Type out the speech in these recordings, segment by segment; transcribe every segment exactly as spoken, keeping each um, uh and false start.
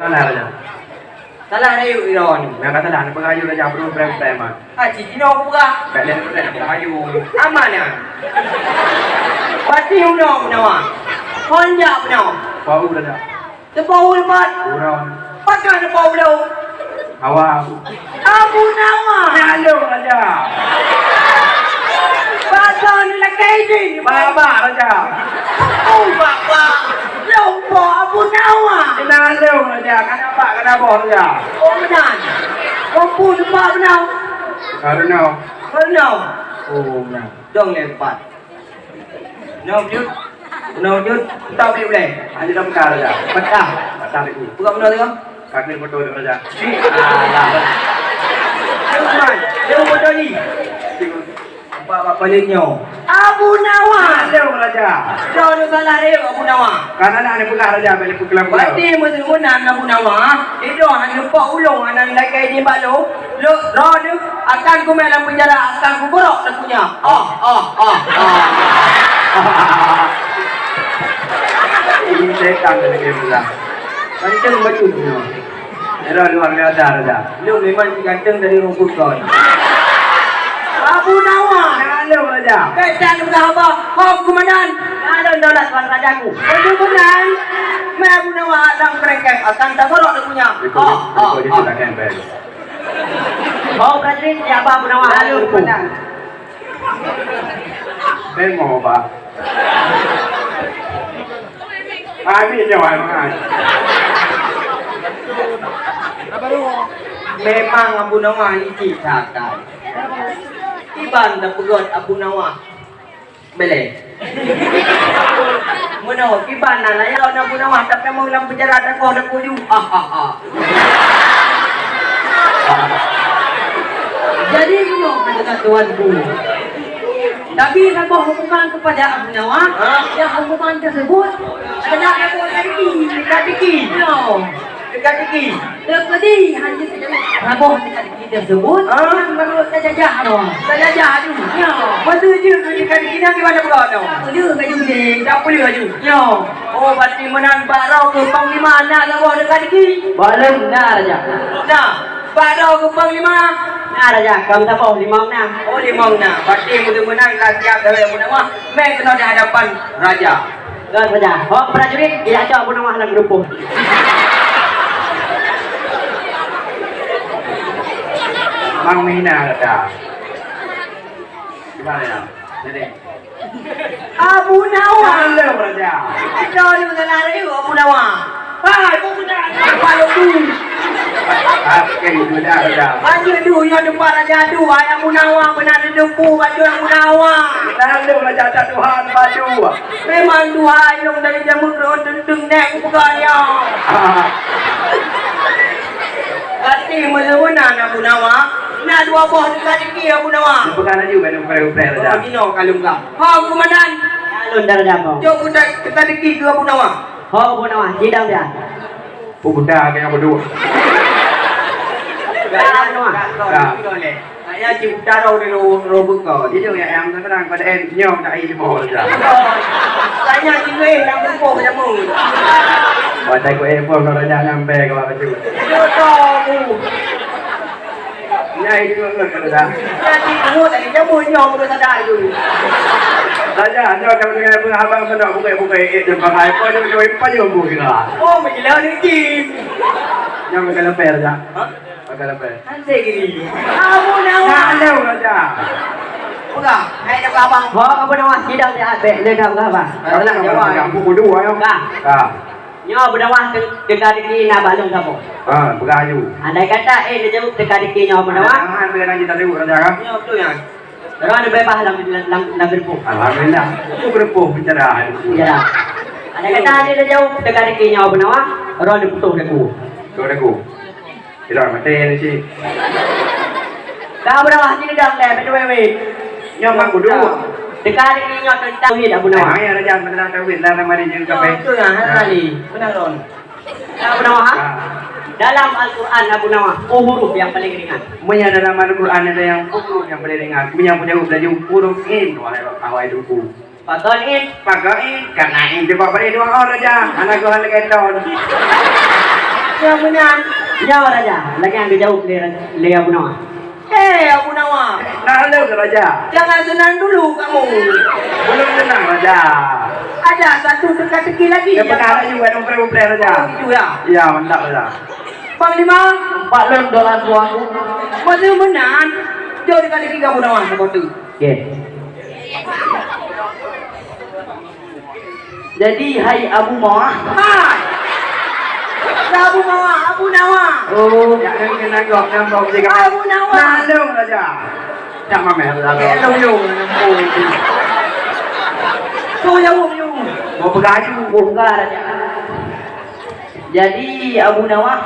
Salah, Raja. Salah rayeuk droeneuh. Nyang ka salah, neupeugah rayeuk, Raja, bro, prem-prem, ah. Ah, cit jinoe kupeugah. Bèk lé prem, rayeuk. Aman, ah. Pati unoe, Abu Nawa. Kon jak bunoe. Bau, Raja. Teupeu uleue pat. Uroe. Pakon teupeu uleue? Hawa. Abu Nawa. Naleueng, Raja. Pakon lakèe jih? Baba, Raja. Oh, baba. Lôn po Abu Nawa. Naleueng, Raja. Kana bak, kana boh, Raja. Oh, meunan. Kau pun lupa Abu Nawa. Karena. Karena. Oh, meunan. Dong lé pat. Nyoe jeuet, nyoe jeuet, tak bri ulèe. Hana dah peugah, Raja. Peugah. Peugah lagi. Peugah beuna tu. Kaki foto tu, Raja. Alah. Lukman, dia foto ni. Nampak apa paling nyoe? Abu Nawa. Ada, Raja. Kau ni salah dia, Abu Nawa. Karena nak dia peugah, Raja, bila peugah. Berarti meunan, meunan Abu Nawa. Dia dah hana nampak ulung, hana lakèe di balo. Lôn, droeneuh akan kumè lam penjara, akan kugeurok teuk nyoe. Oh, oh, oh, oh. Ini setan dari dia pula. Ganteng betul nyoe. Era luar biasa, Raja. Lôn memang si ganteng dari rumput kon. Abu Nawa. Halo, Raja. Kacang udah apa? Ho, Komandan. Halo, daulat wan rajaku. Betul, Komandan. Mè Abu Nawa akan merengkeng, akan tageurok teuk nyoe. Oh, oh, oh. Oh, prajurit, ya, Abu Nawa. Lalu, Komandan. Bengong, Pak. Kami nyoe, Pak. Memang Abu Nawa licik sakai. Iban dah peugöt Abu Nawa. Beleh. Meunoe, kiban na layau na Abu Nawa, tapi mau lam penjara takoh leukuju. Ha, ha, ha. Jadi, meunoe kata tuanku. Tapi saboh hukuman kepada Abu Nawa, ha? Yang hukuman tersebut kena saboh tadi, tadi. Ya. Teuka tiki. Teuka tiki, hana teuka tiki. Raboh teuka tiki teusebut, ah, nyang baru tajajah tu. Tajajah tu. Ya. Masa jeuet teuka tiki, nyan gimana pula tu? Tak boleh baju deh. Tak boleh baju. Ya. Oh, berarti meunan bak droe keu panglima na raboh teuka tiki? Belum, na, Raja. Nah, bak droe keu panglima? Na, Raja, kam saboh limong na. Oh, limong na. Berarti meunan ka siap sabe meunan mah. Meh keunoe di hadapan Raja. Tuan Raja, hok prajurit, jak cok Abu Nawa lam geureupoh. Mang Mina kata. Gimana ya? Jadi. Abu Nawa. Halo, Raja. Itu ni mengenai Abu Nawa. Hai, Abu Nawa. Apa lu tu? Oke, Raja, Raja. Lanjut tu, yang depan Raja tu, hai Abu Nawa, benar depan Abu Nawa. Halo, Raja, Tuhan, padu. Memang duhai lôn dari jameun rhot teunteueng nèk kupeugah nyoe. Ah. Berarti meuleunan Abu Nawa, na dua boh teuka tiki Abu Nawa. Bukan laju kan, upaya-upaya saja. Oh, jinoe kalung ka. Ho, Komandan. Alun darah jamong. Jok budak teuka tiki keu Abu Nawa. Ho, Abu Nawa, sidang dia. Pemuda kena berdua. Abu Nawa. Ya. Saya cit utara udah lo robot kau. Jadi ya yang terang pada eh nyoe tak ai lima orang. Saya juga eh nak berpoh jamu. Watai ku eh pun kalau jangan sampai kau apa tu. Itu tahu. Ya itu kan dah. Jadi kamu tadi jamu nyoe baru sadar tu. Saja nyoe kamu dengan abang kena bukai-bukai eh dan pakai apa tu jauh apa jauh bukai. Oh, menjelah ni. Nyoe kalau fair dah. Ha? Pakai lampai. Hantai gini. Abu Nawas. Nah, dah, Raja. Peugah, hai dah abang. Ho, Abu Nawas, sidang di atas, le dah peugah, Bang. Kamu nak jawab. Kamu bodoh, ayo. Dah. Dah. Nyoe Abu Nawas te-, teuka tiki na balong kamu. Ha, peugah aju. Andai kata, eh, dia jawab teuka tiki nyoe Abu Nawas. Jangan, biar nanti tak lewat, Raja, kan? Nyoe betul, ya. Orang ada bebas dalam, dalam, dalam gerpuk. Alhamdulillah. Itu gerpuk bicara. Ya. Andai kata, dia jawab teuka tiki nyoe Abu Nawas, orang dia putus daku. Putus daku. Tidak, mati ni, cik. Dah berapa sini dah, leh, betul, weh. Nyoe mak kudu. Teuka ni nyoe teuntang ni dah guna. Hai, raja, benar tawit lah nama dia jeung kafe. Betul lah, ha, ni. Benar, Ron. Dah guna, ha? Ha. Dalam Al-Quran, Abu Nawas, oh, huruf yang paling ringan. Meunyo dalam Al-Quran ada yang huruf yang paling ringan. Meunyo aku jawab laju huruf in, wahai, wahai tuku. Pakai in. Pakai in. Karena in cuba beri dua orang raja. Anak gua lagi tahun. Nyang meunan. Nyoe, Raja, lagèe nyang geujaweueb lé, lé Abu Nawas. Eh, Abu Nawas. Nah, lôn, Raja. Jangan senang dulu kamu. Belum senang, Raja. Ada satu teka-teki lagi. Ya, yang pernah laju, ada umpre-umpre, Raja. Oh, gitu ya. Ya, mantap, Raja. Panglima. Pak Lôn, dolan tuanku. Masa meunan. Jauh dekat lagi kamu, Abu Nawas, sama tu. Oke. Jadi, hai Abu Mawah. Ha! Abu Mawah, Abu Nawas. Oh, ya, kena gok, nampak je kan. Abu Nawas. Nah, lôn, Raja. Tak mameh, Raja. Eh, lôn, lôn. Oh, itu. Kau jawab, lôn. Mau peugah aju, bongkar, Raja. Jadi, Abu Nawas,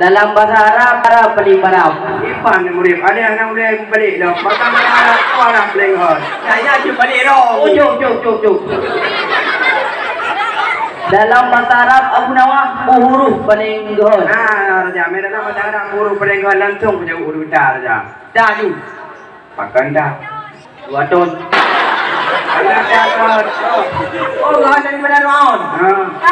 dalam bahasa Arab, Arab paling Arab. Ipan ni murid, ada anak murid balik dah. Bahasa Arab tu Arab paling hot. Saya cuma balik dah. Oh, jom, jom, jom, jom. Dalam bahasa Arab, Abu Nawas, huruf paling gehot. Nah, Raja, meh dalam bahasa Arab, huruf paling gehot langsung punya huruf dah, Raja. Dah, ju. Pakan dah. Dua ton. Pakan dah, ton. Oh, gehot daripada dua ton. Ha.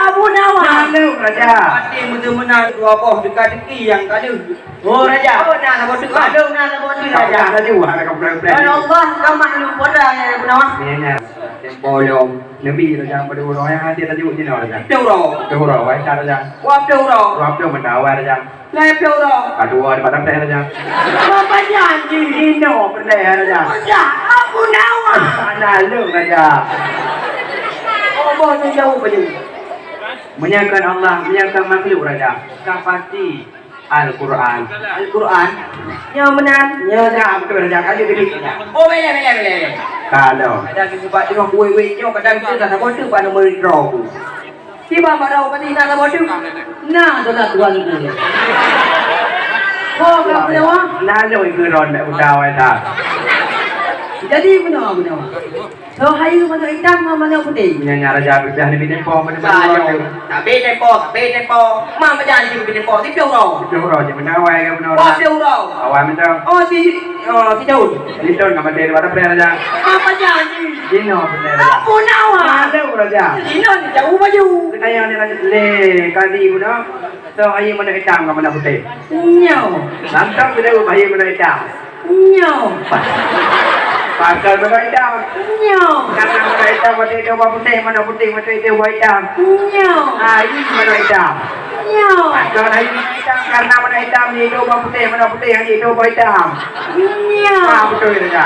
Abu Nawas. Nah, lôn, Raja. Pati meuteumeunan dua boh teka-teki nyang ka lheueh. Oh, Raja. Oh, nah, saboh teuk. Aduh, nah, saboh teuk, Raja. Dah laju, ada komplain-komplain. Kalau Allah, ka maklum pada, ya, Abu Nawas. Ya, ya. Tempo lom. Nabi, Raja, pada orang yang hadir tadi, sini, Raja. Itu orang. Itu orang, baik, Raja. Wah, itu orang. Wah, itu mentawai, Raja. Lai ploh uroe. Ka dua di padang teh, Raja. Apa janji? Inoe peureulèe, Raja. Raja, Abu Nawas. Anak lôn, Raja. Oh, boh tu jauh baju. Meunyoe kon Allah, meunyoe kon makhluk, Raja. Ka pasti Al-Quran. Al-Quran? Nyoe meunan? Nyoe dah, beutôi, Raja. Ka jeuet, Raja. Oh, boleh, boleh, boleh, boleh. Kalau. Kadang kita buat tengok wei-wei nyoe, kadang kita tak sabar tu pada meuridro. Kiban bak droe pati na saboh teuk? Na saboh tuanku. Ho ka Abu Nawas? Na lôn ikeu ron bèk buta awai that. Jadi meunoe Abu Nawas. Soe hayeue manok itam ngon manok putéh? Nyan, nyan Raja Abah ni bit tempo, mana mana. Sabe tempo, sabe tempo. Ma pajan jih bit tempo, siplôh uroe. Siplôh uroe, jadi meunoe awai ka meunoe. Oh, siplôh uroe. Awai mantong. Oh, si, oh, si Daud. Li Ton ka maté daripada preh, Raja. Ma pajan jih. Jinoe beutôi, Raja. Abu Nawas. Malu, Raja. Jinoe ni jauh baju. Kena yang ni, Raja. Lé, kali pun dah. So, hayeue manok itam ngon manok putéh? Nyoe. Lantang bila hayeue manok itam? Nyoe. Pasal manok itam? Nyoe. Karena manok itam, berarti itu ubah putéh, manok putéh, berarti itu ubah itam. Nyoe. Ah, ini manok itam. Nyoe. Pasal hayeue manok itam, karena manok itam, ni itu ubah putéh, manok putéh, ni itu ubah itam. Nyoe. Ah, beutôi, Raja.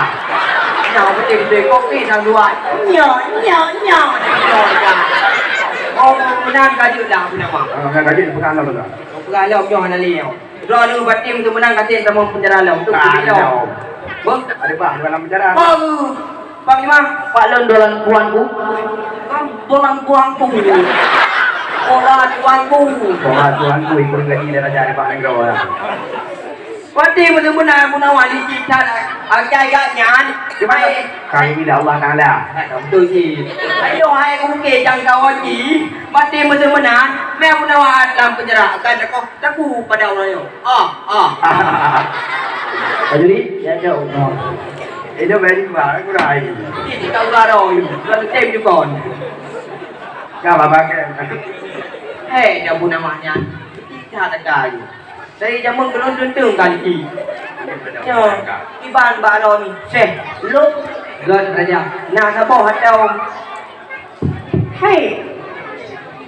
Nyoe, beutôi, beutôi. Kopi dan luar. Nyoe, nyoe, nyoe. Nyoe, Raja. Oh, meunan ka jeuet dah, Abu Nawas. Ah, meunan ka jeuet, peugah lom, Raja. Peugah lom, nyoe hana lé, nyoe. Droeneuh batin tu meunan, ka tem tamong penjara lom. Tu, ka lom. Boh? Ada bah, dalam penjara. Oh, Panglima. Pak Lôn dolan tuanku. Dolan tuanku. Dolan tuanku. Dolan tuanku, ikut gaji dia raja di Pak Negara. Watèe meuteumeunan Abu Nawas licik that, akai gak nyan. Cuman hai, kami dah Allah Taala. Hai, betul cit. Ayo hai, oke, jangkauan jih. Watèe meuteumeunan, mé Abu Nawas lam penjara, akan takoh taku pada ureueng nyoe. Ah, ah. Jadi, ya, ya Allah. Itu very good, aku dah hai. Ini tak urang, lalu tem jukon. Ka babah ke? Hei, dah Abu Nawas nyan. Kita tak ada. Dari jameun keulôn teuntèe ka liki. Nyoe, kiban bak droeneuh. Syeh, lôn. Gèt, Raja. Na saboh atau? Hei.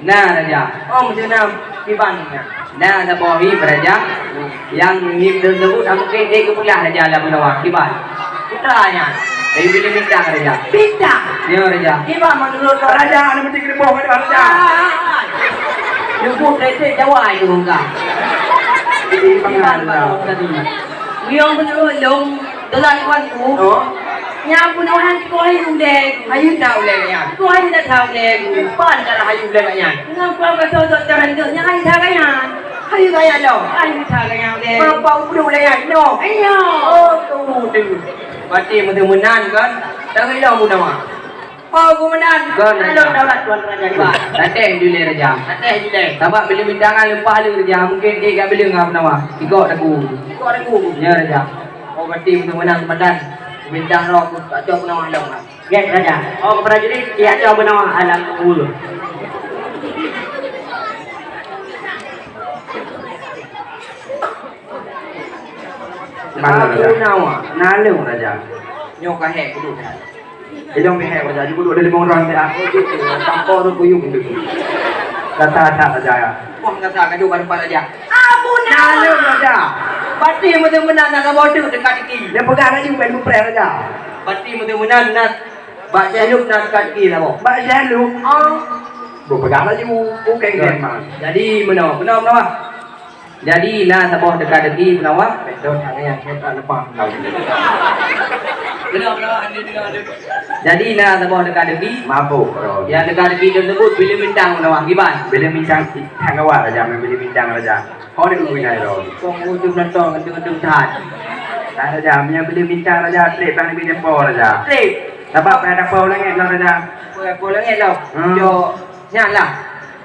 Na, Raja. Oh, meuteuna kiban nyan. Na saboh hib, Raja. Nyang hib teusebut, aku keu dek keupeugah, Raja, lam Jawa. Kiban. Putra nyan. Dari bila bintang, Raja. Bintang? Ya, Raja. Kiban menurut Raja, anu mesti kena boh, Raja. Ah. Nyebut detik Jawa itu, enggak. Jadi, pangan, Raja. Tadi. Meunyoe meunurot lôn, dolan tuanku. Oh. Nyan pun orang tu hai ulèe. Hayu tak ulèe nyan? Tu hayu tak tahu ulèe. Pan cara hayu ulèe nyan. Ngapa betul tu cara itu? Nyan hayu tak nyan. Hayu kaya lo. Hayu tak nyan ulèe. Berapa udah ulèe nyan? No. Ayo. Oh, tu tu. Berarti meunan kan? Tangan lo muda mah. Oh, Komandan. Kon, Raja. Lôn daulat Tuan Raja Iban. Tatéh julé, Raja. Tatéh julé. Sabab bila bintangan leupah lé, Raja, mungkin ék gak bileueng Abu Nawas. Sigok taku. Sigok taku. Ya, Raja. Oh, berarti beutôi meunan, Komandan. Bintang roh, tak cok Abu Nawas lom. Gét, Raja. Oh, kepada juri, dia cok Abu Nawas alam kubur. Mana Abu Raja? Nawa. Naleueng Raja. Nyoe ka hék kudu. Ilong ka hék Raja, jipeuduek di limong droe siat. Sampoe tu kuyueng tu. Gata that Raja. Wah, gata ka duek bak teumpat Raja. Abu Nawa. Naleueng Raja. Pati meuteumeunan na saboh teuk teuka teuki. Dia peugah laju, bukan mupreh Raja. Pati meuteumeunan na bak Syekh Luk na teuka teuki saboh. Bak Syekh Luk? Ah. Beupeugah laju, bukan. Jadi, meunoe, meunoe, meunoe. Jadi na saboh teuka teuki Peunawa. Beutôi tangan nyang hebat leupah. Jadi na saboh teuka teuki. Mabuk, bro. Nyang teuka teuki teusebut Bileueng Bintang Peunawa. Kiban? Bileueng Bintang Tanggawa Raja, Bileueng Bintang Raja. Oh, ni guna, bro. Kong ujung nonton ngetung-ngetung that. Raja, meunyo Bileueng Bintang Raja, trép bang Nabi Tempo Raja. Trép. Sabab payah dapat ureueng langét lah Raja. Payah dapat ureueng langét lah. Hmm. Jo, nyan lah.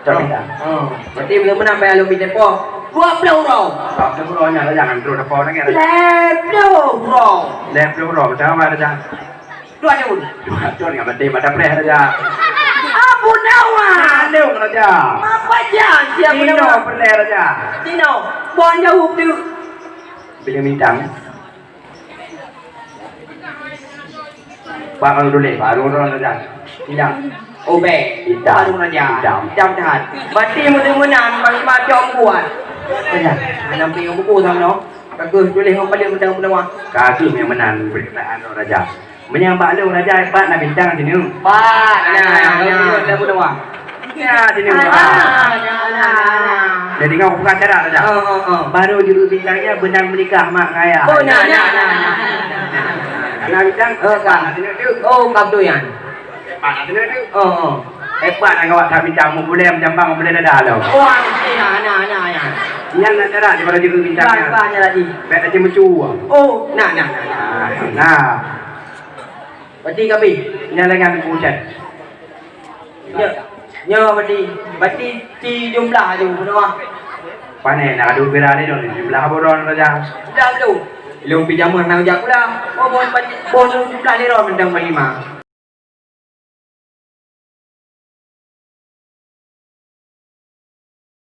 Contoh. Oh, berarti meunan payah lôn bri tempo dua ploh uroe. Dua ploh uroe nyan lah, jangan terus depo lagèe. Lhèe ploh uroe. Lhèe ploh uroe, macam mana, Raja? Dua tahun. Dua tahun nggak penting, pada preh, Raja. Abu Nawa. Naleueng, Raja. Apa jan siap Dino Nawa? Pernah, Raja. Dino, bon jaweueb tu. Bileueng Bintang. Bak ureueng tuléh, bak ureueng raja. Indak. Ubé. Itam. Bak ureueng raja. Itam. Itam that. Berarti meunan Panglima cok buat. Raja, hana pih buku sama noh. Bagus tuléh ngon paleng meunan-meunan. Ka kheueh nyang meunan beureukatan droe raja. Meunyo bak lôn raja, pat na bintang sineuk. Pat. Nah, nah, nah, nah. Dah bunuh. Ya, sini, ah, Pak. Nah, nah, nah, nah. Jadi, kau buka acara saja. Oh, oh, oh. Baru juru bintangnya benang menikah mak ngaya. Oh, nah, nah, nah, nah. Karena bintang, oh, Pak. Sini tu. Oh, kau tu yang. Pak, sini tu. Oh, oh. Eh, Pak, nak awak tak bintang, mau boleh menjambang, mau boleh dada lo. Oh, ah, nah, nah, nah, nah. Yang nak cara daripada juru bintangnya. Pak, Pak, cara ni. Baik aja mencuba. Oh, nah, nah, nah, nah. Nah. Berarti kami. Yang dengan bukan. Nyoe, nyoe berarti, berarti ci jumlah aju bunoe. Pane na adu pira ni dong jumlah bunoe raja. Jumlah belum. Lôn pi jameun na jak pula. Oh, bon berarti bon jumlah ni ron mantong berlima.